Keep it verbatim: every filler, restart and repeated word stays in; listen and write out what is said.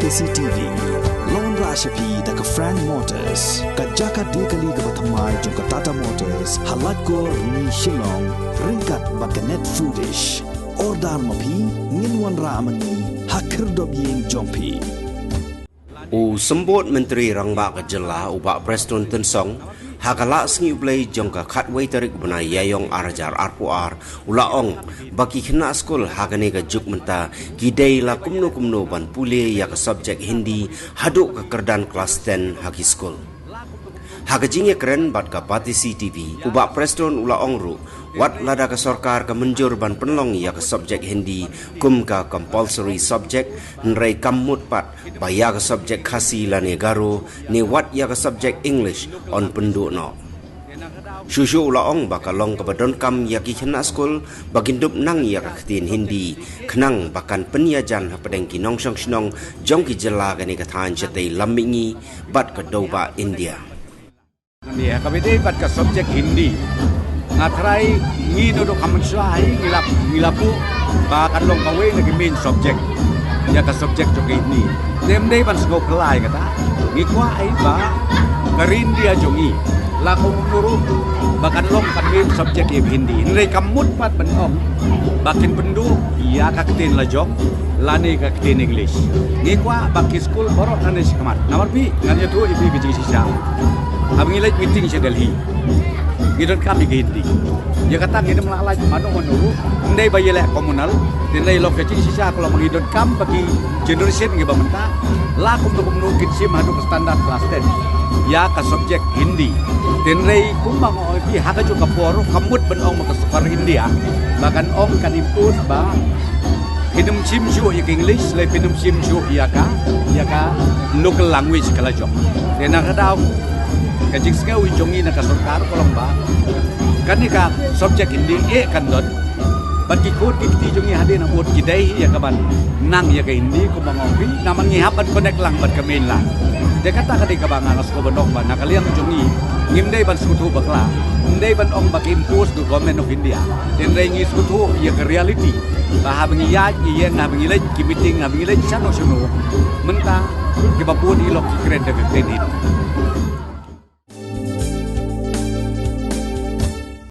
C T V. Long ra sha phi da ka Frank Motors, ka jaka de kali kaba thymmai jong ka Tata Motors, ha Laitkor, Rni, Shillong, ryngkat bad ka Net Foodish. Order ma phi, ngin wanrah ma ngi ha khyrdop ïing jong phi. U Symbud Myntri Rangbah ka Jylla, u Bah Prestone Tynsong, ha ka Laisngi U Blei jong ka khatwei tarik bnai Ïaïong ar hajar arphew ar, u la ong ba ki khynnah skul ha kane ka juk mynta ki dei la kumno kumno ban pule ïa ka subject Hindi haduh ka kyrdan klas ten ha ki skul. Ha ka jingïakren bad ka Batesi T V, u Bah Prestone u la ong ruh, wat lada ka sorkar ka mynjur ban pynlong ïa ka subject Hindi kum ka compulsory subject, hynrei kam mut pat ba ïa ka subject Khasi lane Garo, ne wat ïa ka subject English yn pynduh noh. Shuh shuh u la ong ba ka long kaba donkam ïa ki khynnah skul ba kin dup nang ïa ka ktien Hindi, khnang ba kan pynïajan hapdeng ki nongshong shnong jong ki jylla kane ka thaiñ shatei lam mihngi bad ka dewbah India. Ngan ïa kaba dei bad ka subject Hindi. Nga trai ngi naduh ka mynshuwa hi ngi la, ngi la buh ba kan long kawei na ki main subject ïa ka subject jong ka Hindi. Te ym dei ban sngewphylla ïa kata. Ngi kwah hi ba ka ri India jong ngi la kumno ruh ba kan long ka main subject ïa ka Hindi. Hynrei kam mut pat ban ong ba kin pynduh ïa ka ktien lajong lane ka ktien English. Ngi kwah ba ki skul baroh kan leit shakhmat. Namar phi, ngan ïathuh ïa phi ka jingshisha. Haba ngi leit meeting sha Delhi, ngi donkam ïa ka Hindi. Ïa kata ngim lah lait mano mano ruh. Ym dei ba ïaleh communal, hynrei long ka jingshisha ka long ba ngi donkam ba ki generation ngi ba mynta la kumno kumno kin shim haduh ka standard class ten ïa ka subject Hindi. Hynrei kumba nga ong ïa phi, ha kajuh ka por ruh kam mut ban ong ba ka sorkar India ba kan ong, kan impose ba phin ym shim shuh ïa ka English, lane phin ym shim shuh ïa ka, ïa ka local language ka lajong. Te na ka daw, ka jingsngew jong ngi na ka sorkar ka long ba kane ka subject Hindi eh kan don. Bad ki khun ki kti jong ngi hadien ha bud ki dei hi ïa kaban nang ïa ka Hindi kumba nga ong ïa phi, namar ngi hap ban connect lang bad ka mainland. Te kata ka dei kaba nga nga sngewbha ban ong ba na ka liang jong ngi, ngim dei ban sngewthuh bakla, ym dei ban ong ba ka impose ka Government of India. Hynrei ngi sngewthuh ïa ka reality ba haba ngi ïaid ngi ïeng, haba ngi leit ki meeting, haba ngi leit shano shano, mynta kiba bun hi lok ki kren da ka ktien Hindi.